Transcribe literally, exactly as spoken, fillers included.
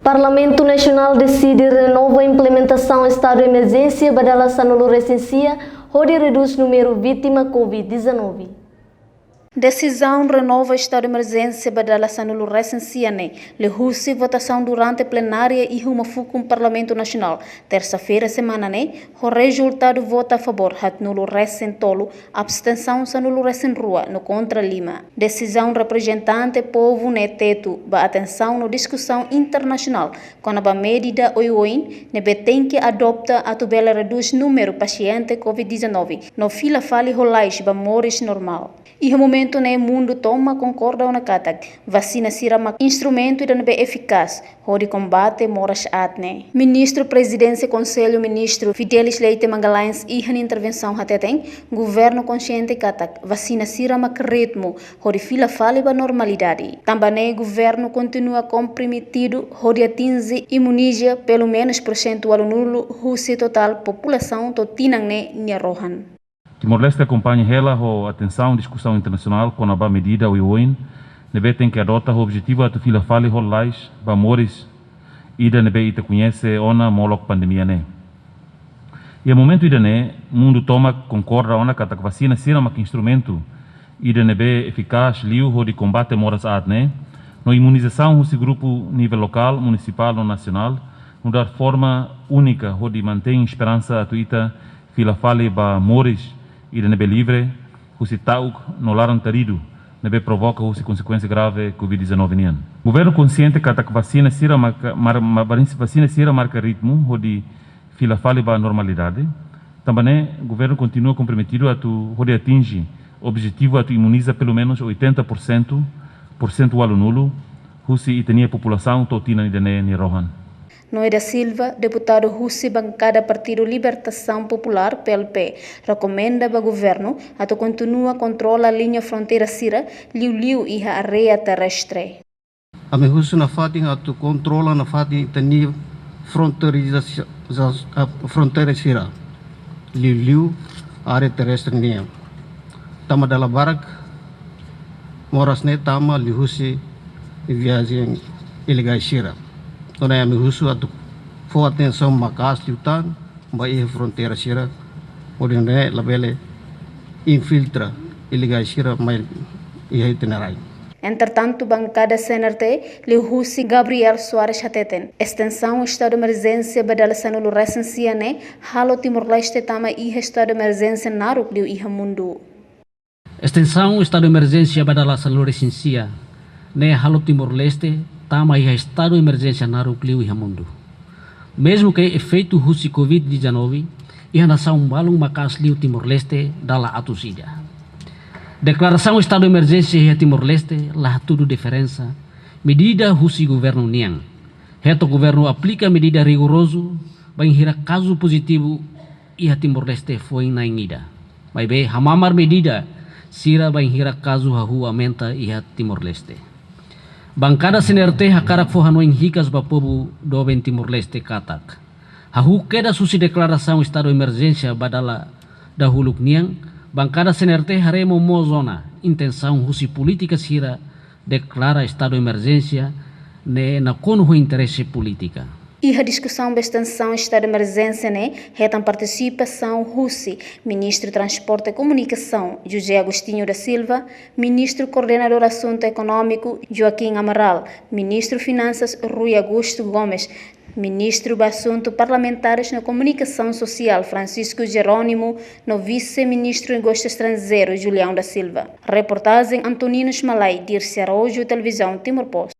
Parlamentu Nasionál deside renova implementasaun estadu emerjénsia ba dala sanulu resin sia, hodi redús númeru vítima covid dezanove. Desizaun renova estadu emerjénsia ba dala sanulu resin sia ne'e liuhusi votasaun durante plenária iha uma fukun Parlamentu Nasionál, tersa-feira semana ne'e, ho rezultadu vota a favór haatnulu resin tolu, abstensaun sanulu resin rua no kontra lima. Desizaun reprezentante povu ne'e tetu ba atensaun no diskusaun internasionál kona-ba medida oioin ne'ebé tenke adopta atu bele redús númeru pasiente covid dezanove no fila fali ho lais ba moris normál. Iha momentu ne'e mundu tomak konkorda ona katak vasina sira mak instrumentu ida ne'ebé efikás hodi kombate moras aat ne'e. Ministru Prezidénsia Konsellu Ministru Fidelis Leite Magalhães iha nia intervensaun hateten, governu konsiente katak vasina sira mak ritmu hodi fila fali ba normalidade. Tanba ne'e governu kontinua komprometidu hodi atinje imuniza pelumenus porsentu ualunulu husi totál populasaun to'o tinan ne'e nia rohan. Timor-Leste akompaña hela ho atensaun diskusaun internasionál kona-ba medida oioin ne'ebé tenke adota ho objetivu atu fila fali ho lais ba moris ida ne'ebé ita koñese ona molok pandemia ne'e. Iha momentu ida-ne'e, mundu tomak konkorda ona katak vasina sira mak instrumentu ida ne'ebé efikás liu hodi kombate moras aat ne'e, no imunizasaun husi grupu nivel lokál, munisipál no nasionál, nu'udar forma únika hodi mantein esperansa atu ita fila fali ba moris ida ne'ebé livre husi ta'uk no laran-taridu ne'ebé provoka husi konsekuénsia grave covid dezanove nian. Governu konsiente katak vasina sira marka, mar, ma, vasina sira marka ritmu hodi fila fali ba normalidade. Tanba ne'e, governu kontinua komprometidu atu hodi atinje objetivu atu imuniza pelumenus oitenta por cento, porsentu ualunulu, husi ita-nia populasaun to'o tinan ida-ne'e nia rohan. Noé da Silva, deputadu husi bankada Partidu Libertasaun Populár, P L P, rekomenda ba governu atu kontinua kontrola liña fronteira sira, liuliu iha área terrestre. Ami husu nafatin atu kontrola nafatin ita-nia fronteiriza, ah, fronteira sira, liuliu área terrestre nian. Tanba dala barak moras ne'e tama liuhusi viajen ilegál sira. Nune'e ami husu atu fó atensaun maka'as liután ba iha fronteira sira, hodi nune'e labele infiltra ilegál sira mai iha ita-nia rai. Entretantu, bankada C N R T, liuhusi Gabriel Soares hateten, estensaun estadu emerjénsia ba dala sanulu resin sia ne'e halo Timor-Leste tama iha estadu emerjénsia naruk liu iha mundu. Estensaun estadu emerjénsia ba dala sanulu resin sia ne'e halo Timor-Leste tama iha estadu emerjénsia naruk liu iha mundu. Mezmu ke efeitu husi covid dezanove iha nasaun balun maka'as liu Timor-Leste dala atus ida. Deklarasaun estadu emerjénsia iha Timor-Leste la hatudu diferensa medida husi governu nian. Hetan governu aplika medida rigorozu bainhira kazu pozitivu iha Timor-Leste foin na'in ida. Maibé hamamar medida sira bainhira kazu hahú aumenta iha Timor-Leste. Bankada C N R T hakarak fó hanoin hikas ba povu doben Timor-Leste katak, hahú kedas husi deklarasaun estadu emerjénsia ba dala dahuluk nian, bankada C N R T haree momoos ona intensaun husi polítika sira deklara estadu emerjénsia ne'e nakonu ho interese polítika. Iha diskusaun ba estensaun estadu emerjénsia ne'e hetan partisipasaun husi Ministru Transporte e Komunikasaun, José Agostinho da Silva, Ministru Koordenadór Asuntu Ekonómiku, Joaquim Amaral, Ministru Finansas, Rui Augusto Gomes, Ministru ba Asuntu Parlamentares no Komunikasaun Sosiál, Francisco Jerónimo, no Vise-Ministru Negósiu Estranjeiru, Julião da Silva. Reportajen Antonino Malay, Dirce Araújo, Televizaun Timor Post.